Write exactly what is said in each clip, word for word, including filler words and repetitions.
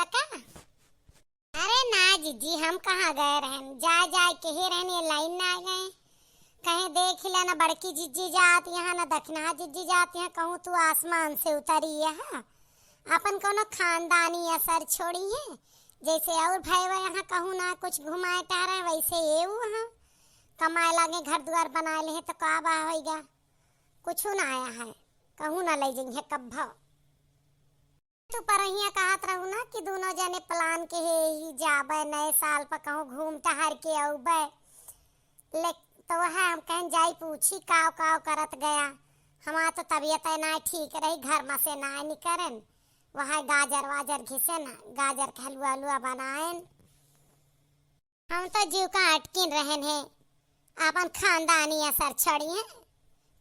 त का? अरे ना जिज्जी, हम कहाँ गए रहन, जाए जाए के ही रहन, ये लाइन ना गए। कहे देख ले ना बड़की जिज्जी जात यहाँ, ना दखिनहा जिज्जी जात यहाँ, कहूँ तू आसमान से उतरी है, हाँ? अपन कौनो खानदानी असर छोड़ी है, जैसे और भैया यहाँ कहूँ ना कुछ घुमाए टहरे, वैसे ये वहाँ कमाए लागे, घर दुआर बनाए ले है, तो का बा होइगा, कुछ ना आया है, कहूँ ना ले जइहे कब्भो। तू परहिया कहत रहू ना कि दोनों जने plan के हे ही जाबे, नए साल पर कहूँ घूम टहर के अउबे। ले, तो वह हम कहन जाई पूछी काव काव करत गया। हमार तो तबीयत है ना ठीक रही, घर में से ना निकरन। वह गाजर वाजर घिसे ना, गाजर के हलवा हलवा बनाएन। हम तो जीव का अटकिन रहन है, आपन खानदानी असर छोड़ी है।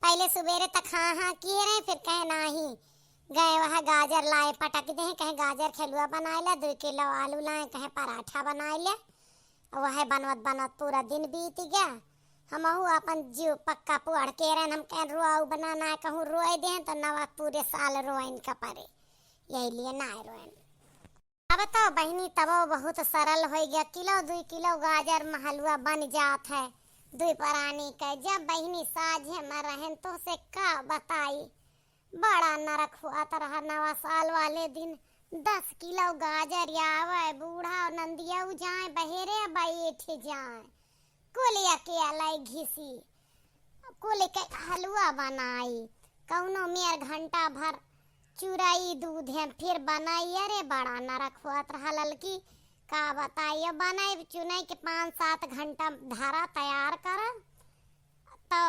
पहले सुबेरे तक हाँ हाँ किए रहे, फिर कहे नाही। गए वह गाजर लाए पटक दे, कहे गाजर के हलवा बनाए ला, दो किलो आलू लाए, कहे पराठा बनाए ले। और वह बनवत बनवत पूरा दिन बीत गया। हमहू आपन जीव पक्का पुअड़ के रहन, हम कहे रोआऊ बना ना, कहूँ रोए दे तो नवा पूरे साल रोएन का परे, यही लिए ना रोएन। अब तो बहिनी तबो बहुत सरल होइ गया, किलो दुई किलो गाजर में हलवा बन जात है दुई परानी के। जब बहिनी साझे में रहन तो से का बताई, बड़ा नरक हुआ त रहा नवा साल वाले दिन। दस किलो गाजर आवे, बूढ़ा और नंदिया जाए बहेरे बैठ जाए, कुल अकेले घिसी, कुल के हलवा बनाई, कौनो मेर घंटा भर चुराई दूध है, फिर बनाई। अरे बड़ा नरक होत रहा ललकी, का बताई। अब बनाई चुनाई के पाँच सात घंटा धरा तैयार कर, तो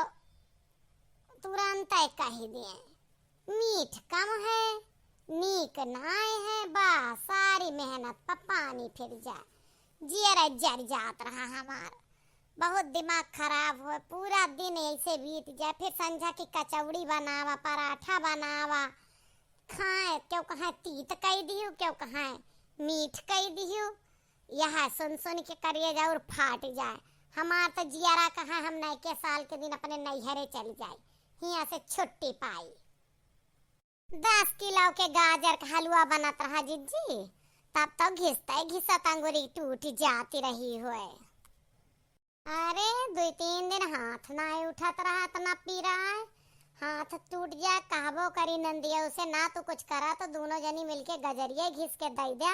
तुरंत कह दिए मीठ कम है, नीक नाय है, बस सारी मेहनत पर पानी फिर जाए। जियरा जर जात रहा हमार, बहुत दिमाग खराब हुए, पूरा दिन ऐसे बीत जाए। फिर संझा की कचौड़ी बनावा, पराठा बनावा, खाए, क्यों कहाँ तीत कई दिहु, क्यों कहाँ मीठ कई दिहु। यह सुन सुन के करेजा और फाट जाए। हमार तो जियरा कहाँ हम नयके साल के दिन अपने नैहरे चली जाए, हियाँ से छुट्टी पाई। दस किलो के गाजर का हलवा बनत रहा जिज्जी, तब तो घिसते घिसत अंगुरी टूट जाती रही हुए। अरे दुई तीन दिन हाथ ना उठत रहा, इतना पीरा है, हाथ टूट जाए। कहबो करी नंदिया उसे ना तू कुछ करा तो दोनों जनी मिलके गजरिया घिस के दई दे,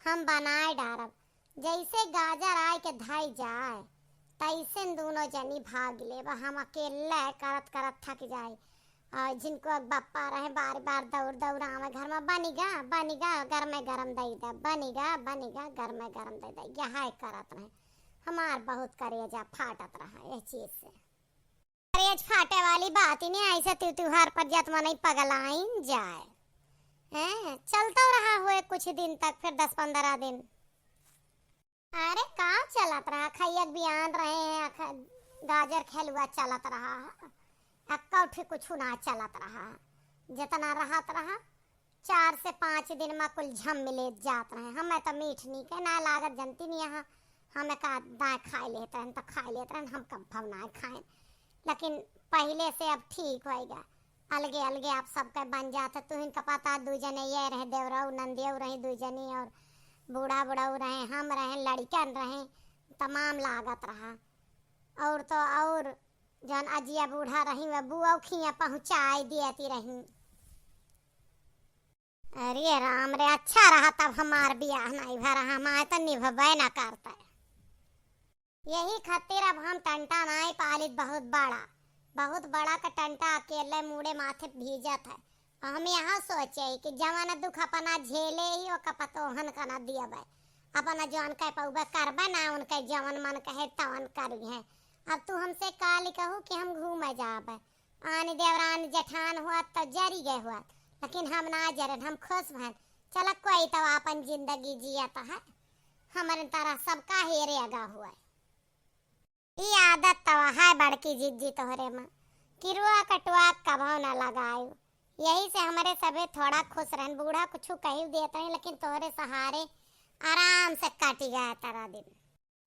हम बनाए डारब। जैसे गाजर आए के धाई जाए, तैसे दोनों जनी भाग ले। बा हम अकेले करत करत थक जाए। और जिनको अब बप्पा रहे, बार बार दौड़ दौड़ आवे घर में, "बनिगा, बनिगा, गरमे गरम दई दे, बनिगा, बनिगा, गरमे गरम दई दे।" यह करत रहे। हमार बहुत करेजा फाटत रहा यह चीज से। करेज फाटे वाली बात ही नहीं, ऐसे तू त्योहार पर जत मनई पगलाइन जाए। हैं, चलता रहा हुए कुछ दिन तक, फिर दस पन्द्रह दिन। अरे का चलत रहा, खैया के बियान रहे हैं, अख-, गाजर के हलवा चलत रहा, अक्का उठे कुछ ना चलत रहा, जितना रहत रहा चार से पाँच दिन में कुल झम मिले जात रहे। हमें तो मीठ नीके ना लागत, जनती नहीं यहाँ, हमें का दाएँ खाए लेत रहन तो खाए लेत रहन, हम कब ना खाए। लेकिन पहले से अब ठीक होइगा, अलगे अलगे आप सबके बन जात है। तुहिन का पता दू जने ये रहे, देवरऊ नंदियऊ रही दू जनी, और बूढ़ा बुढ़ऊ रहे, हम रहे, लड़िकन रहे, तमाम लागत रहा। और तो और जौन अजिया बूढ़ा रही वह बुआ खिया पहुँचाए दियती रही। अरे राम रे, अच्छा रहा तब हमार बियाह नाई भरा, हमार तो निभबे ना करता। यही खातिर अब हम टंटा नाई पालित, बहुत बड़ा, बहुत बड़ा का टंटा अकेले मूड़े माथे भीजत है। हम यहाँ सोचे कि जवन दुख अपना झेले ही ओका पतोहन का ना दियबे, अपना जवन कह पौबे करबे ना, उनके जवन मन कहे तवन करी है। अब तू हमसे काली कहू कि हम घूमे जाबे, आन देवरान जेठान हुआ तो जरी गए हुआ, लेकिन हम ना जरन, हम खुश भन। चला कोई तो आपन जिंदगी जियत है, हमरे तरह सबका हेरे अगा हुआ। ई आदत तो है बड़की जिज्जी तोहरे माँ, किरुआ कटुआ कभो न लगायु। यही से हमरे सभे थोड़ा खुश रहन, बूढ़ा कुछ कही देत रहे, लेकिन तोहरे सहारे आराम से कटी गया तारा दिन।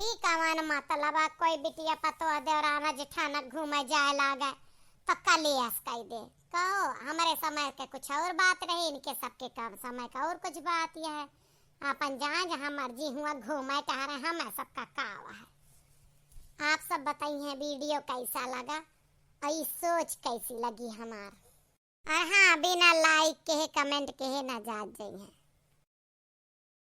ई कवन मतलब आ, कोई बिटिया पतोह देवराना जेठाना घूमे जाए लागे तो कलेश कई दे। कहो, हमरे समय के कुछ और बात रही, इनके सबके कम समय का और कुछ बात यह है। आपन जहाँ जहाँ मर्जी हुआ घूमे टहरे, हमें सबका का है। आप सब बताइए वीडियो कैसा लगा और ई सोच कैसी लगी हमार। और हाँ, बिना लाइक के कमेंट के ना जात जाइए।